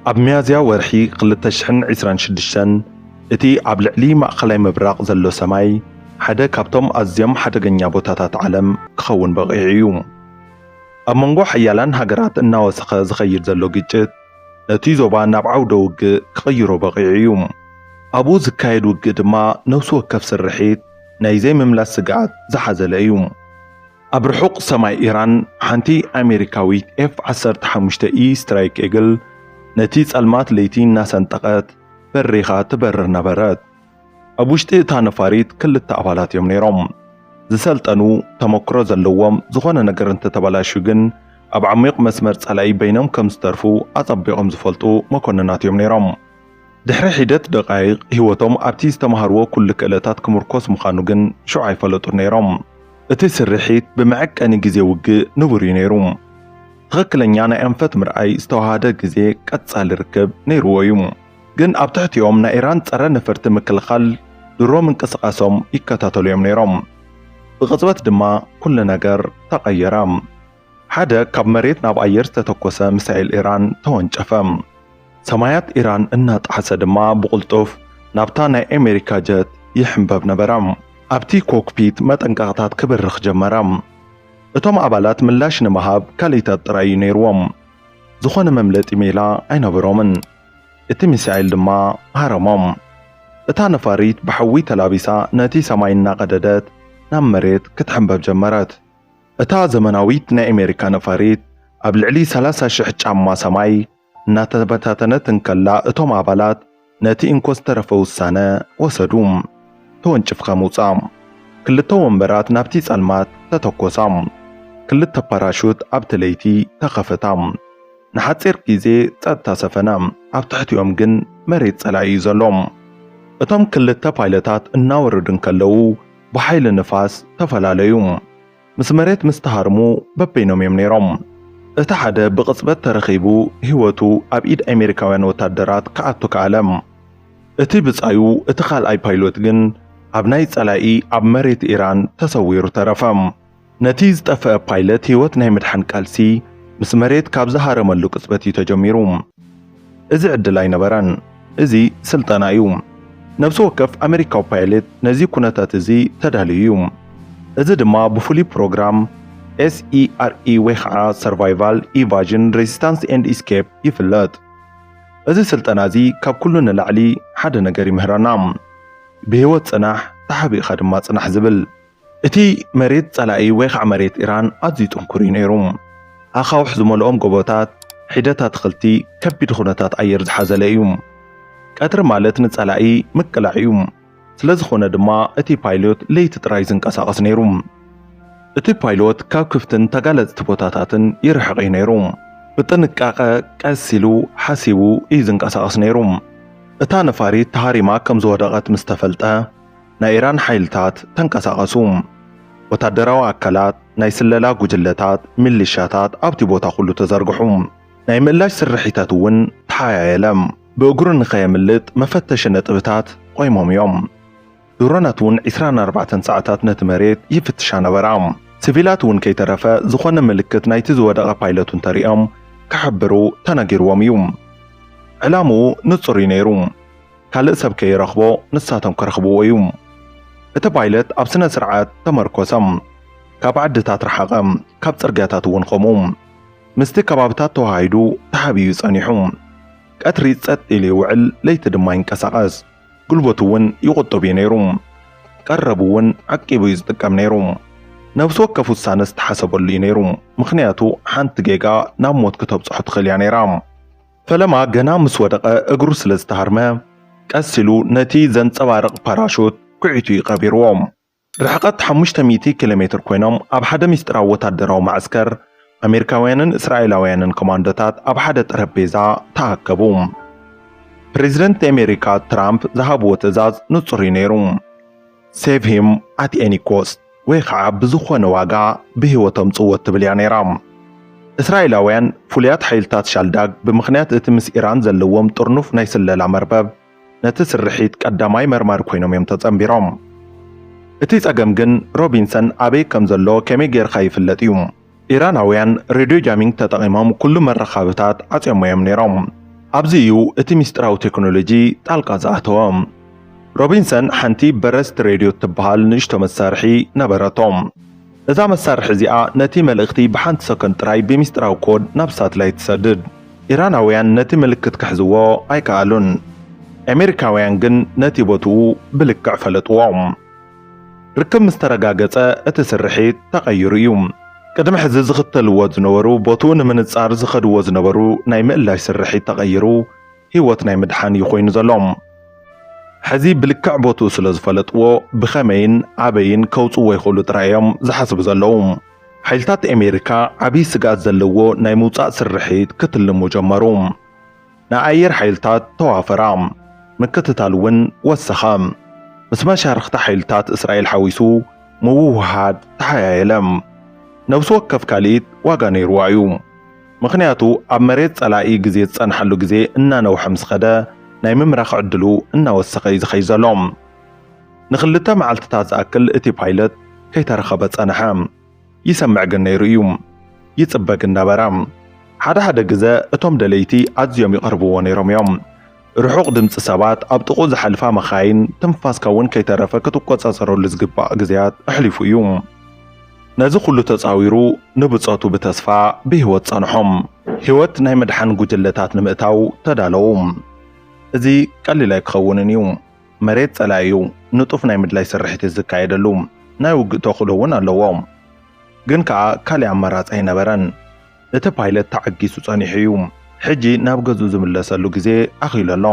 ኣብ ሚያዝያ ወርሒ ክልተ ሽሕን ዕስራን ሽዱሽተን፣ እቲ ኣብ ልዕሊ ማእከላይ ምብራቕ ዘሎ ሰማይ ሓደ ካብቶም ኣዝዮም ሓደገኛ ቦታታት ዓለም ክኸውን በቒዑ እዩ። ኣብ መንጎ ሓያላን ሃገራት እናወሰኸ ዝኸይድ ዘሎ ግጭት፣ ነቲ ዞባ ናብ ዓውደ ውግእ ክቕይሮ በቒዑ እዩ። ኣብኡ ዝካየድ ውግእ ድማ ነፍሲ ወከፍ ስርሒት ናይ ዘይምምላስ ስግኣት ዝሓዘለ እዩ። ኣብ ርሑቕ ሰማይ ኢራን፣ ሓንቲ ኣሜሪካዊት ኤፍ ዓሰርተ ሓሙሽተ ኢ ስትራይክ ኤግል ነቲ ጸልማት ለይቲ እናሰንጠቐት በሪኻ ትበርር ነበረት። ኣብ ውሽጢ እታ ነፋሪት ክልተ ኣባላት እዮም ነይሮም። ዝሰልጠኑ፣ ተመክሮ ዘለዎም፣ ዝኾነ ነገር እንተተበላሽዩ ግን ኣብ ዓሚቕ መስመር ጸላኢ በይኖም ከም ዝተርፉ ኣጸቢቖም ዝፈልጡ መኮንናት እዮም ነይሮም። ድሕሪ ሒደት ደቃይቕ፣ ህይወቶም ኣብቲ ዝተማሃርዎ ኩሉ ክእለታት ክምርኮስ ምዃኑ ግን ሽዑ ኣይፈለጡን ነይሮም። እቲ ስርሒት ብመዐቀኒ ግዜ ውግእ ንቡር እዩ ነይሩ። ትኽክለኛ ናይ ኣንፈት ምርኣይ ዝተዋሃደ ግዜ ቀጻሊ ርክብ ነይርዎ እዩ። ግን ኣብ ትሕቲኦም ናይ ኢራን ጸረ ነፈርቲ ምክልኻል ድሮ ምንቅስቓሶም ይከታተሉ እዮም ነይሮም። ብቕጽበት ድማ ኩሉ ነገር ተቐየረ። ሓደ ካብ መሬት ናብ ኣየር ዝተተኮሰ ሚሳኤል ኢራን ተወንጨፈ። ሰማያት ኢራን እናጠሓሰ ድማ ብቕልጡፍ ናብታ ናይ ኣሜሪካ ጀት ይሕንበብ ነበረ። ኣብቲ ኮክፒት መጠንቀቕታት ክበርኽ ጀመረ። እቶም ኣባላት ምላሽ ንምሃብ ካልኢታት ጥራይ እዩ ነይርዎም። ዝኾነ መምለጢ ሜላ ኣይነበሮምን። እቲ ሚሳኤል ድማ ሃረሞም። እታ ነፋሪት ብሓዊ ተላቢሳ ነቲ ሰማይ እናቐደደት ናብ መሬት ክትሕንበብ ጀመረት። እታ ዘመናዊት ናይ ኣሜሪካ ነፋሪት ኣብ ልዕሊ ሰላሳ ሽሕ ጫማ ሰማይ እናተበታተነት እንከላ፣ እቶም ኣባላት ነቲ እንኮ ዝተረፈ ውሳነ ወሰዱ። ተወንጭፍካ ምውጻእ። ክልተ ወንበራት ናብቲ ጸልማት ተተኮሳ። ክልተ ፓራሹት ኣብቲ ለይቲ ተኸፈታ። ንሓጺር ግዜ ጸጥታ ሰፈነ። ኣብ ትሕቲኦም ግን መሬት ጸላኢ እዩ ዘሎ። እቶም ክልተ ፓይለታት እናወረዱ እንከለዉ ብሓይሊ ንፋስ ተፈላለዩ። ምስ መሬት ምስ ተሃርሙ በበይኖም እዮም ነይሮም። እቲ ሓደ ብቕጽበት ተረኺቡ ህይወቱ ኣብ ኢድ ኣሜሪካውያን ወታደራት ክኣቱ ከኣለ። እቲ ብጻዩ፣ እቲ ካልኣይ ፓይሎት ግን ኣብ ናይ ጸላኢ ኣብ መሬት ኢራን ተሰዊሩ ተረፈ። ነቲ ዝጠፍአ ፓይለት ህይወት ናይ ምድሓን ቃልሲ ምስ መሬት ካብ ዝሃረመሉ ቅጽበት እዩ ተጀሚሩ። እዚ ዕድል ኣይነበረን። እዚ ስልጠና እዩ። ነፍሲ ወከፍ ኣሜሪካዊ ፓይለት ነዚ ኩነታት እዚ ተዳልዩ እዩ። እዚ ድማ ብፍሉይ ፕሮግራም S E R E ወይ ከዓ Survival, Evasion, Resistance and Escape ይፍለጥ። እዚ ስልጠና እዚ ካብ ኩሉ ንላዕሊ ሓደ ነገር ይምህረና። ብህይወት ጽናሕ፣ ተሓቢእካ ድማ ጽናሕ ዝብል። እቲ መሬት ጸላኢ ወይ ከዓ መሬት ኢራን ኣዝዩ ጥንኩር እዩ ነይሩ። ኣኻውሕ ዝመልኦም ጎቦታት፣ ሒደት ኣትኽልቲ፣ ከቢድ ኩነታት ኣየር ዝሓዘለ እዩ። ቀትሪ ማለት ንጸላኢ ምቅላዕ እዩ። ስለ ዝኾነ ድማ እቲ ፓይሎት ለይቲ ጥራይ ዝንቀሳቐስ ነይሩ። እቲ ፓይሎት ካብ ክፍትን ተጋለጽቲ ቦታታትን ይርሕቕ እዩ ነይሩ። ብጥንቃቐ ቀስ ኢሉ ሓሲቡ እዩ ዝንቀሳቐስ ነይሩ። እታ ነፋሪት ተሃሪማ ከም ዝወደቐት ምስ ተፈልጠ፣ ናይ ኢራን ሓይልታት ተንቀሳቐሱ። ወታደራዊ ኣካላት፣ ናይ ስለላ ጉጅለታት፣ ሚሊሻታት ኣብቲ ቦታ ኩሉ ተዘርግሑ። ናይ ምላሽ ስርሒታት እውን ተሓያየለ። ብእግሩ ንኸየምልጥ መፈተሺ ነጥብታት ቆይሞም እዮም። ድሮናት እውን ዕስራን ኣርባዕተን ሰዓታት ነቲ መሬት ይፍትሻ ነበራ። ሲቪላት እውን ከይተረፈ ዝኾነ ምልክት ናይቲ ዝወደቐ ፓይለት እንተሪኦም ክሕብሩ ተነጊርዎም እዩ። ዕላምኡ ንጹር እዩ ነይሩ። ካልእ ሰብ ከይረኽቦ ንሳቶም ክረኽብዎ እዩ። እቲ ፓይለት ኣብ ስነ ስርዓት ተመርኮሰ። ካብ ዓድታት ረሓቐ፣ ካብ ጽርግያታት እውን ከምኡ። ምስቲ ከባብታት ተዋሃሂዱ ተሓቢኡ ጸኒሑ። ቀትሪ ጸጥ ኢሉ ይውዕል፣ ለይቲ ድማ ይንቀሳቐስ። ጉልበቱ እውን ይቑጥብ እዩ ነይሩ። ቀረቡ እውን ዓቂቡ እዩ ዝጥቀም ነይሩ። ነፍሲ ወከፍ ውሳነ ዝተሓሰበሉ እዩ ነይሩ። ምኽንያቱ ሓንቲ ጌጋ ናብ ሞት ክተብጽሖ ትኽእል እያ ነይራ። ፈለማ ገና ምስ ወደቐ እግሩ ስለ ዝተሃርመ፣ ቀስ ኢሉ ነቲ ዘንጸባርቕ ፓራሹት ኩዒቱ እዩ ቀቢርዎ። ርሕቐት ሓሙሽተ ሚእቲ ኪሎ ሜትር ኮይኖም ኣብ ሓደ ሚስጥራዊ ወታደራዊ መዓስከር ኣሜሪካውያንን እስራኤላውያንን ኮማንዶታት ኣብ ሓደ ጠረጴዛ ተኣከቡ። ፕሬዚደንት ኣሜሪካ ትራምፕ ዝሃብዎ ትእዛዝ ንጹር እዩ ነይሩ። Save him at any cost፣ ወይ ከዓ ብዝኾነ ዋጋ ብህይወቶም ጽወት ትብል እያ ነይራ። እስራኤላውያን ፍሉያት ሓይልታት ሻልዳግ ብምኽንያት እቲ ምስ ኢራን ዘለዎም ጥርኑፍ ናይ ስለላ መርበብ ነቲ ስርሒት ቀዳማይ መርማሪ ኮይኖም እዮም ተጸንቢሮም። እቲ ጸገም ግን ሮቢንሰን ኣበይ ከም ዘሎ ከመይ ጌርካ ይፍለጥ እዩ። ኢራናውያን ሬድዮ ጃሚንግ ተጠቒሞም ኩሉ መራኸብታት ዓጽዮሞ እዮም ነይሮም። ኣብዚ እዩ እቲ ምስጢራዊ ቴክኖሎጂ ጣልቃ ዝኣተወ። ሮቢንሰን ሓንቲ በረስት ሬድዮ እትበሃል ንእሽቶ መሳርሒ ነበረቶ። እዛ መሳርሒ እዚኣ ነቲ መልእኽቲ ብሓንቲ ሰኮንድ ጥራይ ብምስጢራዊ ኮድ ናብ ሳትላይት ትሰድድ። ኢራናውያን ነቲ ምልክት ክሕዝዎ ኣይከኣሉን። ኣሜሪካውያን ግን ነቲ ቦትኡ ብልክዕ ፈለጥዎ። ርክብ ምስ ተረጋገጸ እቲ ስርሒት ተቐይሩ እዩ። ቅድሚ ሕዚ ዝኽተልዎ ዝነበሩ ቦትኡ ንምንጻር ዝኸድዎ ዝነበሩ ናይ ምእላይ ስርሒት ተቐይሩ ህይወት ናይ ምድሓን እዩ ኮይኑ ዘሎ። ሕዚ ብልክዕ ቦትኡ ስለ ዝፈለጥዎ ብኸመይን ኣበይን ከውጽእዎ ይኽእሉ ጥራይ እዮም ዝሓስቡ ዘለዉ። ሓይልታት ኣሜሪካ ዓብዪ ስግኣት ዘለዎ ናይ ምውጻእ ስርሒት ክትልሙ ጀመሩ። ንኣየር ሓይልታት ተዋፈራ። ምክትታል እውን ወሰኸ። ምስ መሻርኽቲ ሓይልታት እስራኤል ሓዊሱ ምውህሃድ ተሓያየለ። ነብሲ ወከፍ ካልኢት ዋጋ ነይርዋ እዩ። ምኽንያቱ ኣብ መሬት ጸላኢ ግዜ ዝጸንሓሉ ግዜ እናነውሐ ምስ ኸደ ናይ ምምራኽ ዕድሉ እናወሰኸ እዩ ዝኸይድ ዘሎ። ንኽልተ መዓልትታት ዝኣክል እቲ ፓይለት ከይተረኸበ ጸንሐ። ይሰምዕ ግን ነይሩ እዩ። ይጽበ ግን ነበረ። ሓደ ሓደ ግዘ እቶም ደለይቲ ኣዝዮም ይቐርብዎ ነይሮም እዮም። ርሑቕ ድምፂ ሰባት፣ ኣብ ጥቕኡ ዝሓልፋ መኻይን፣ ትንፋስካ እውን ከይተረፈ ክትቆጻጸረሉ ዝግባእ ግዜያት ኣሕሊፉ እዩ። ነዚ ኩሉ ተጻዊሩ ንብጾቱ ብተስፋ ብህይወት ጸንሖም። ህይወት ናይ ምድሓን ጉጅለታት ንምእታው ተዳለዉ። እዚ ቀሊል ኣይክኸውንን እዩ። መሬት ጸላኢ እዩ። ንጡፍ ናይ ምድላይ ስርሒት ዝካየደሉ ናይ ውግእ ተኽእሎ እውን ኣለዎ። ግን ከኣ ካልእ ኣማራጺ ኣይነበረን። እቲ ፓይለት ተዓጊሱ ጸኒሑ እዩ። ሕጂ ናብ ገዝኡ ዝምለሰሉ ግዜ ኣኺሉ ኣሎ።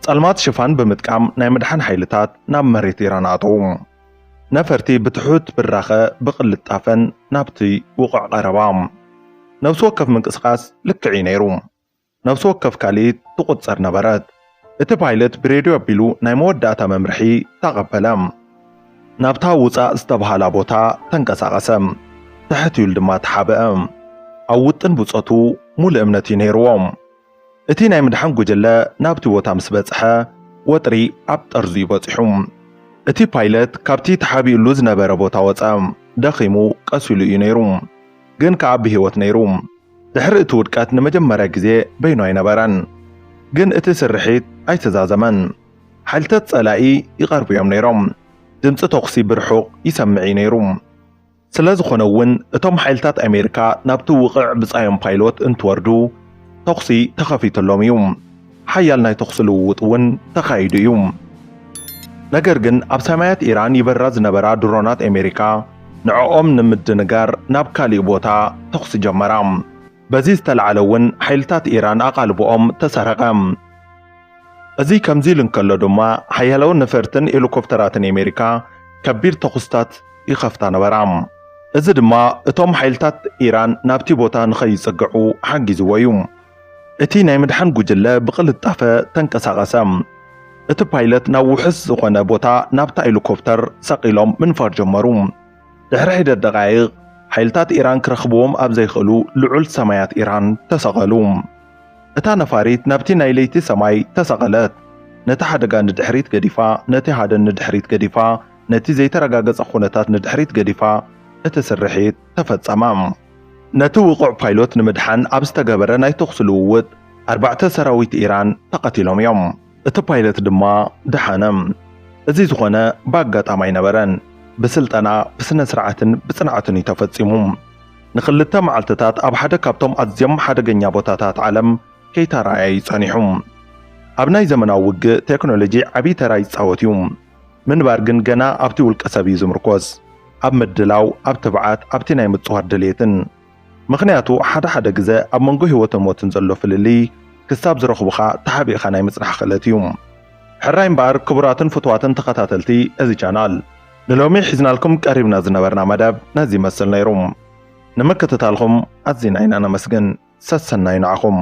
ጸልማት ሽፋን ብምጥቃም ናይ ምድሓን ሓይልታት ናብ መሬት ኢራን ኣተዉ። ነፈርቲ ብትሑት ብራኸ ብቕልጣፈን ናብቲ ውቕዕ ቀረባ። ነብሲ ወከፍ ምንቅስቓስ ልክዕ እዩ ነይሩ። ነብሲ ወከፍ ካልኢት ትቑጸር ነበረት። እቲ ፓይለት ብሬድዮ ኣቢሉ ናይ መወዳእታ መምርሒ ተቐበለ። ናብታ ውጻእ ዝተባህላ ቦታ ተንቀሳቐሰ። ትሕት ኢሉ ድማ ተሓብአ። ኣብ ውጥን ብጾቱ ሙሉእ እምነት እዩ ነይርዎ። እቲ ናይ ምድሓን ጉጅለ ናብቲ ቦታ ምስ በጽሐ፣ ወጥሪ ኣብ ጠርዙ እዩ በጺሑ። እቲ ፓይለት ካብቲ ተሓቢእሉ ዝነበረ ቦታ ወጸ። ደኺሙ ቀስ ኢሉ እዩ ነይሩ፣ ግን ከኣ ብህይወት ነይሩ። ድሕሪ እቲ ውድቀት ንመጀመርያ ግዜ በይኑ ኣይነበረን። ግን እቲ ስርሒት ኣይተዛዘመን። ሓይልታት ጸላኢ ይቐርቡ እዮም ነይሮም። ድምጺ ተኹሲ ብርሑቕ ይሰምዕ እዩ ነይሩ። ስለ ዝኾነ እውን እቶም ሓይልታት ኣሜሪካ ናብቲ ውቕዕ ብጻዮም ፓይሎት እንትወርዱ ተኹሲ ተኸፊቱሎም እዩ። ሓያል ናይ ተኹሲ ልውውጥ እውን ተኻይዱ እዩ። ነገር ግን ኣብ ሰማያት ኢራን ይበራ ዝነበራ ድሮናት ኣሜሪካ ንዕኦም ንምድንጋር ናብ ካሊእ ቦታ ተኹሲ ጀመራ። በዚ ዝተለዓለ እውን ሓይልታት ኢራን ኣቓልቦኦም ተሰረቐ። እዚ ከምዚ ኢሉ እንከሎ ድማ ሓያለውን ነፈርትን ሄሊኮፕተራትን ኣሜሪካ ከቢድ ተኹስታት ይኸፍታ ነበራ። እዚ ድማ እቶም ሓይልታት ኢራን ናብቲ ቦታ ንኸይጽግዑ ሓጊዝዎ እዩ። እቲ ናይ ምድሓን ጉጅለ ብቕልጣፈ ተንቀሳቐሰ። እቲ ፓይለት ናብ ውሑስ ዝኾነ ቦታ ናብታ ሄሊኮፕተር ሰቒሎም ምንፋር ጀመሩ። ድሕሪ ሒደት ደቓይቕ ሓይልታት ኢራን ክረኽብዎም ኣብ ዘይኽእሉ ልዑል ሰማያት ኢራን ተሰቐሉ። እታ ነፋሪት ናብቲ ናይ ለይቲ ሰማይ ተሰቐለት። ነቲ ሓደጋ ንድሕሪት ገዲፋ፣ ነቲ ሃደን ንድሕሪት ገዲፋ፣ ነቲ ዘይተረጋገጸ ኩነታት ንድሕሪት ገዲፋ፣ እቲ ስርሒት ተፈጸመ። ነቲ ውቑዕ ፓይሎት ንምድሓን ኣብ ዝተገበረ ናይ ተኹሲ ልውውጥ ኣርባዕተ ሰራዊት ኢራን ተቐቲሎም እዮም። እቲ ፓይለት ድማ ደሓነ። እዚ ዝኾነ ብኣጋጣሚ ኣይነበረን። ብስልጠና፣ ብስነ ስርዓትን ብጽንዓትን እዩ ተፈጺሙ። ንኽልተ መዓልትታት ኣብ ሓደ ካብቶም ኣዝዮም ሓደገኛ ቦታታት ዓለም ከይተራእየ እዩ ጸኒሑ። ኣብ ናይ ዘመናዊ ውግእ ቴክኖሎጂ ዓብዪ ተራ ይጻወት እዩ። ምንባር ግን ገና ኣብቲ ውልቀ ሰብ እዩ ዝምርኮስ። ኣብ ምድላው፣ ኣብ ትብዓት፣ ኣብቲ ናይ ምጽዋር ድልየትን። ምኽንያቱ ሓደ ሓደ ግዘ ኣብ መንጎ ህይወትን ሞትን ዘሎ ፍልልይ ክሳብ ዝረኽቡኻ ተሓቢእኻ ናይ ምጽናሕ ክእለት እዩ። ሕራይ እምበኣር ክቡራትን ፍቱዋትን ተኸታተልቲ እዚ ቻናል፣ ንሎሚ ሒዝናልኩም ቀሪብና ዝነበርና መደብ ነዚ ይመስል ነይሩ። ንምክትታልኩም ኣዚና ኢና ነመስግን። ሰሰናዩ ንዓኹም።